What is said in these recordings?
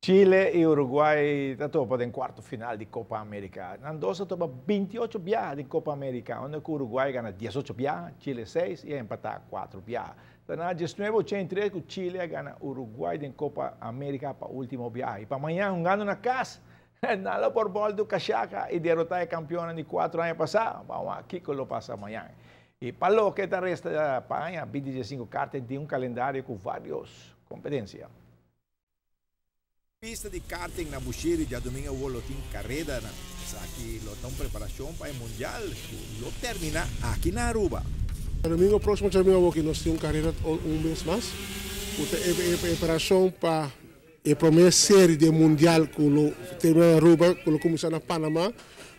Chile y Uruguay ta topa den cuarto final di Copa America. Nan dos a topa 28 biaha den Copa America, unda cu Uruguay a gana 18 biaha, Chile 6 y a empata 4 biaha. Ta na 1983 cu Chile a gana Uruguay den Copa America pa ultimo biaha. Y pa mañan hungando na cas, nan lo por boldo cachaca y derota e campeonnan di 4 aña pasa. Ban wak kico lo pasa mañan. Y pa loke ta resta pa aña 2015 karting tin un calendario cu varios competencia. Pista di karting na Bushiri djadumingu awor lo tin karedanan. Esaki lo ta un preparashon pa e mundial ku lo terminá aki na Aruba. Djadumingu próksimo djadumingu awor ki nos tin un kareda un bes mas ku ta e preparashon pa e promé seri di e mundial ku lo terminá na Aruba ku lo kuminsá na Panama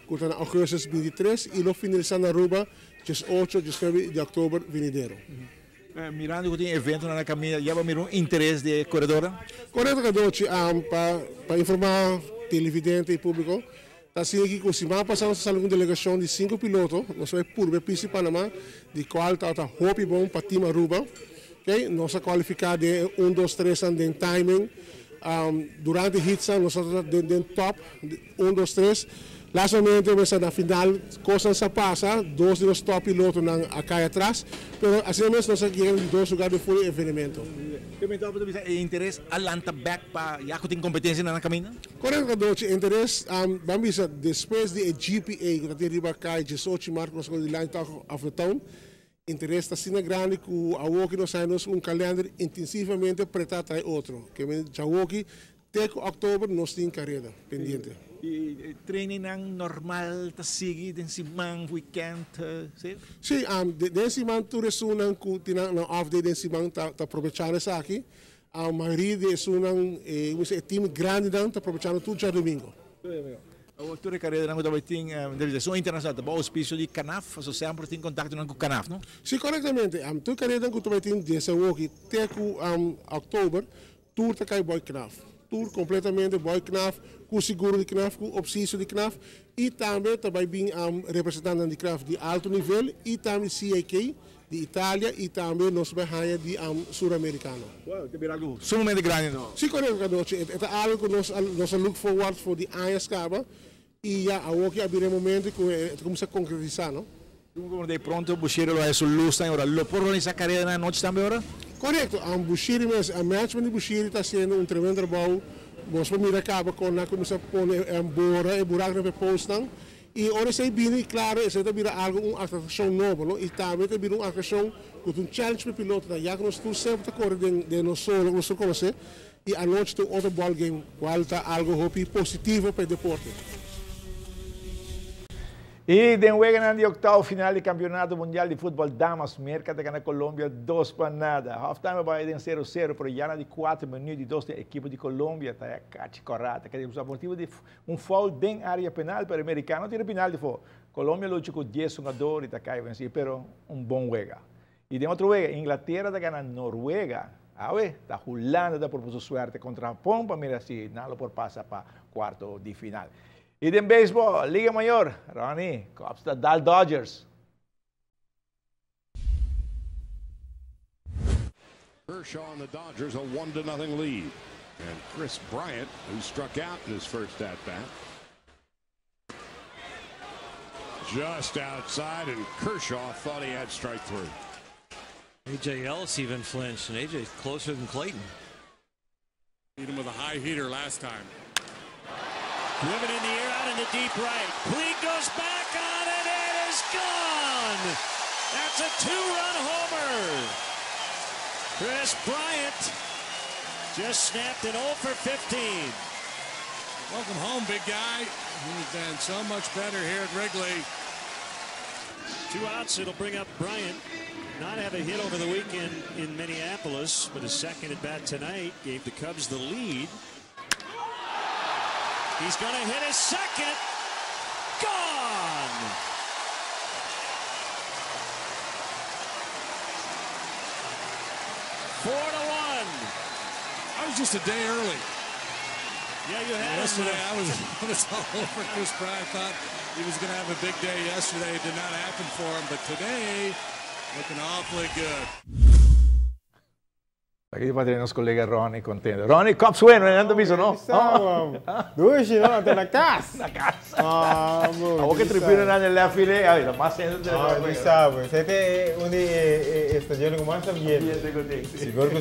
ku ta na ougùstus 23 i lo finalisá na Aruba 18, 19 di òktober venidero. Mirando ku tin eventonan na kaminda, ya bo mira un interes di e koredornan? Korekto Cadochi, pa pa informá televidente i públiko, ta asina aki ku siman pasá nos a sali ku un delegashon di sinku piloto, nos a bai purba e pista di Panama, di kual tabata hopi bon pa Team Aruba, ok, nos a kualifiká den e un dos tresnan den timing, durante heatsnan nos tabata den den top un dos tres, Lastimamente mester na final cosnan sa pasa, dos di nos top pilotonan a cay atras, pero asina mes nos a yega na di dos lugar den full e evenemento. Ke mi tabata bisa e interes a lanta bek pa ya cu tin competencianan na caminda? Correcto Cadochi, e interes ban bisa despues di e GPA cu ta tin riba cay 18 maart cu nos a di Line Talk of the Town, interes ta asina grandi cu awoki nos haya nos un kalender intensivamente preta trae otro. Ke men djawoki te cu october nos tin careda pendiente. Y trainingnan normal ta sigui den siman, weekend, si? Si, den siman tur esunnan cu tin nan off day den siman ta probechando esaki. Mayoria di esunnan, e team grandinan ta probechando tur djadomingo. Awor tur e kareranan ku ta bai tin realisashon internashonal ta bou ouspisio di Canaf, pasobra semper tin kontaktonan ku Canaf, no? Si, korektamente. Tur kareranan ku ta bai tin desde awoki te ku òktober, tur ta kai bou Canaf. Tur kompletamente bou Canaf, ku seguro di Canaf, ku opsisio di Canaf i tambe ta bai bin representantenan di Canaf di alto nivel i tambe CAK di Italia i tambe nos ta bai haña di Sur Amerikano. Wow, ta bira algu sumamente grandi no? Si, korekto Cadochi, e ta algu ku nos a nos a look forward for di añas kaba i ya awoki a bira e momento ku e ta kuminsá konkretisá no. Dun komo di pronto Bushiri lo haya su lusnan e ora. Lo por organisá karera na anochi tambe ora? Korekto, Bushiri mes, e management di Bushiri ta hasiendo un tremendo trabou. Nos por mira kaba kon nan a kuminsá pone bora e buraknan pa e postnan. I ora esei bini, klaro, esei ta bira algu un atrakshon nobo, no? I tambe ta bira un atrakshon ku ta un challenge pa e pilotonan, ya ku nos tur semper ta kore den den nos solo ku nos tur konosé, i anochi ta un otro ball game, kual ta algu hopi positivo pa e deporte. I den weganan di oktavo final di Kampionato Mundial di Futbòl Damas, Merka ta gana Colombia dos pa nada. Half time a bai den sero sero, pero ya na di kuater minuut di dos den ekipo di Colombia ta kachi kòrá, ta keda usa motibu di Un foul den area penal, pero e mericano tira penalti for. Colombia lucha cu dies hungador y ta cay venci, pero un bon wega. Y den otro wega, Inglaterra ta gana Noruega. Awe, ta Hulanda ta proba su suerte contra Japon pa mira si nan lo por pasa pa cuarto di final. Y den baseball, Liga Mayor, Ronnie, Cubs ta dal Dodgers. Kershaw and the Dodgers a 1 to nothing lead. And Kris Bryant, who struck out in his first at bat. Just outside, and Kershaw thought he had strike three. A.J. Ellis even flinched, and A.J.'s closer than Clayton. Beat him with a high heater last time. Driven in the air out in the deep right. Puig goes back on it and is gone. That's a two-run homer. Kris Bryant just snapped an 0 for 15. Welcome home, big guy. He's been so much better here at Wrigley. Two outs, it'll bring up Bryant. Not have a hit over the weekend in Minneapolis, but his second at bat tonight gave the Cubs the lead. He's going to hit his second. Gone! 4-1. I was just a day early. Yeah, you had Yesterday, him. I was all over Kris Bryant. Thought he was going to have a big day yesterday. It did not happen for him, but today, looking awfully good. Aki pa nos colega Ronnie contento. Ronnie, Cubs win, no ta no? Dushi, no? Ta na cas. Na cas. Ah, bo. Awor cu tribuna na left field, ay, mas sendo. Ah, sabi. Esey ta un di e stadion cu mas ambiente. Sigur cu.